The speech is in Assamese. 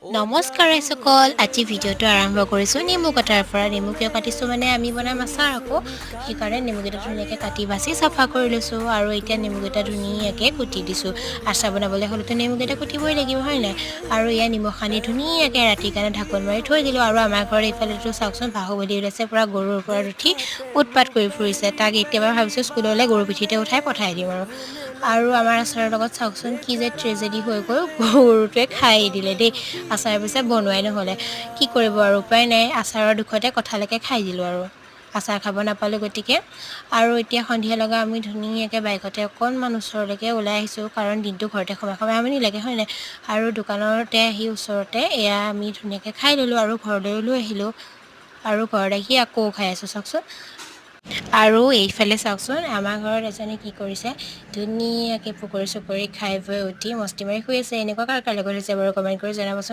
নমস্কাৰ ৰাইজসকল, আজি ভিডিঅ'টো আৰম্ভ কৰিছোঁ নেমু কটাৰ পৰা। নেমু কিয় কাটিছোঁ মানে আমি বনাম আচাৰ আকৌ, সেইকাৰণে নেমুকেইটা ধুনীয়াকৈ কাটি বাছি চাফা কৰি লৈছোঁ। আৰু এতিয়া নেমুকেইটা ধুনীয়াকৈ কুটি দিছোঁ। আচাৰ বনাবলৈ হ'লেতো নেমুকেইটা কুটিবই লাগিব, হয় নাই? আৰু এয়া নিমখ সানি ধুনীয়াকৈ ৰাতিৰ কাৰণে ঢাকোন মাৰি থৈ দিলোঁ। আৰু আমাৰ ঘৰত এইফালেতো চাওকচোন, বাহুবলী ওলাইছে, পূৰা গৰুৰ ওপৰত উঠি উৎপাত কৰি ফুৰিছে। তাক এতিয়া ভাবিছোঁ স্কুললৈ গৰু পিঠিতে উঠাই পঠাই দিম। আৰু আমাৰ আচাৰৰ লগত চাওকচোন কি যে ট্ৰেজেডি হৈ গ'ল, গৰুটোৱে খাই দিলে দেই। আচাৰ পিছে বনোৱাই নহ'লে। কি কৰিব আৰু, উপায় নাই। আচাৰৰ দুখতে কঁঠালকে খাই দিলোঁ আৰু আচাৰ খাব নাপালোঁ গতিকে। আৰু এতিয়া সন্ধিয়া লগা আমি ধুনীয়াকৈ বাইকতে অকণমান ওচৰলৈকে ওলাই আহিছোঁ, কাৰণ দিনটো ঘৰতে সোমাই সোমাই আমনি লাগে, হয় নাই? আৰু দোকানতে আহি ওচৰতে এয়া আমি ধুনীয়াকৈ খাই ল'লোঁ আৰু ঘৰলৈ লৈ আহিলোঁ। আৰু ঘৰত আহি আকৌ খাই আছোঁ, চাওকচোন। আৰু এইফালে চাওকচোন, আমাৰ ঘৰত এজনে কি কৰিছে, ধুনীয়াকৈ পকৰি চকৰি খাই বৈ উঠি মস্তি মাৰি শুই আছে। এনেকুৱা কাৰ কাৰ লগত হৈছে বাৰু, কমেণ্ট কৰি জনাবচোন।